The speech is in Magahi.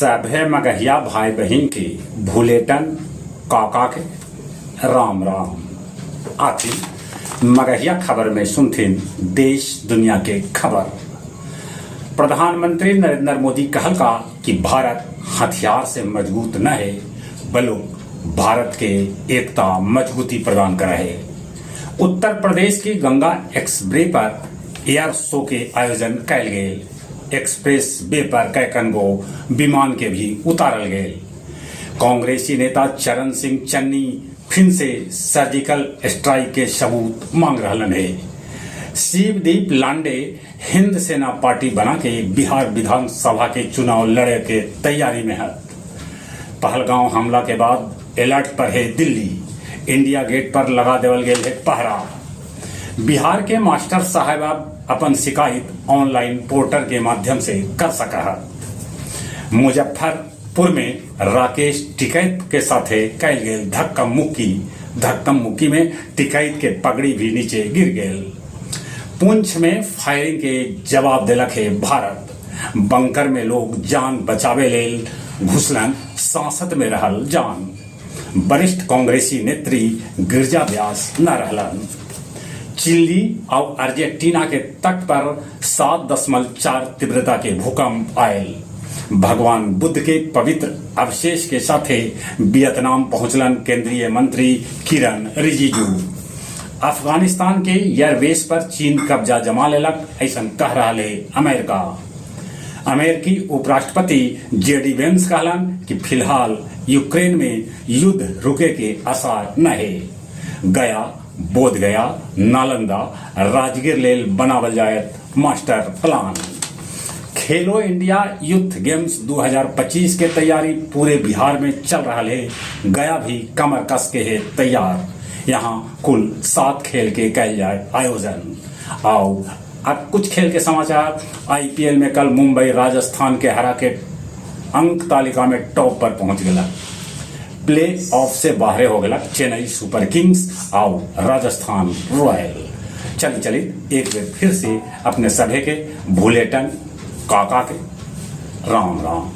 सभे मगहिया भाई बहिन के भुलेटन काका के राम राम। आथि मगहिया खबर में सुनथिन देश दुनिया के खबर। प्रधानमंत्री नरेंद्र मोदी कहलका कि भारत हथियार से मजबूत न हे, बलुक भारत के एकता मजबूती प्रदान करऽ हे। उत्तर प्रदेश के गंगा एक्सप्रे पर एयर शो के आयोजन कैल गेल। एक्सप्रेस वे पर कैकन गो विमान के भी उतारल गेल। कांग्रेसी नेता चरण सिंह चन्नी फिन से सर्जिकल स्ट्राइक के सबूत मांग रहलन हे। शिवदीप लांडे हिंद सेना पार्टी बना के बिहार विधानसभा के चुनाव लड़े के तैयारी में हथ। पहलगांव हमला के बाद अलर्ट पर है दिल्ली, इंडिया गेट पर लगा देवल गेल है पहरा। बिहार के मास्टर साहेब अब अपन शिकायत ऑनलाइन पोर्टल के माध्यम से कर सका है। मुजफ्फरपुर में राकेश टिकैत के साथे कैल गेल धक्का मुक्की में टिकैत के पगड़ी भी नीचे गिर गेल। पुंछ में फायरिंग के जवाब देलक है भारत। बंकर में लोग जान बचावे लेल घुसलन, सांसद में रहल जान। वरिष्ठ कांग्रेसी नेत्री गिरजा व्यास न रहलन। चिली और अर्जेंटीना के तट पर 7.4 तीव्रता के भूकंप आयल। भगवान बुद्ध के पवित्र अवशेष के साथे वियतनाम पहुंचलन केंद्रीय मंत्री किरण रिजिजू। अफगानिस्तान के एयरबेस पर चीन कब्जा जमा लेलक, ऐसा कह रहा है अमेरिका। अमेरिकी उपराष्ट्रपति जेडी वेंस कहलन कि फिलहाल यूक्रेन में युद्ध रुके के आसार न है। गया, बोधगया, नालंदा, राजगीर लेल बनावल जायत master plan. Khelo India youth games 2025 के तैयारी पूरे बिहार में चल रहा है। गया भी कमर कस के है तैयार। यहाँ कुल 7 खेल के कैल जाए आयोजन। आओ अब कुछ खेल के समाचार। आईपीएल में कल मुंबई राजस्थान के हरा के अंक तालिका में टॉप पर पहुंच गया। प्ले ऑफ से बाहर हो गया चेन्नई सुपर किंग्स और राजस्थान रॉयल। चली चली एक बार फिर से अपने सभे के भूलेटन काका के राम राम।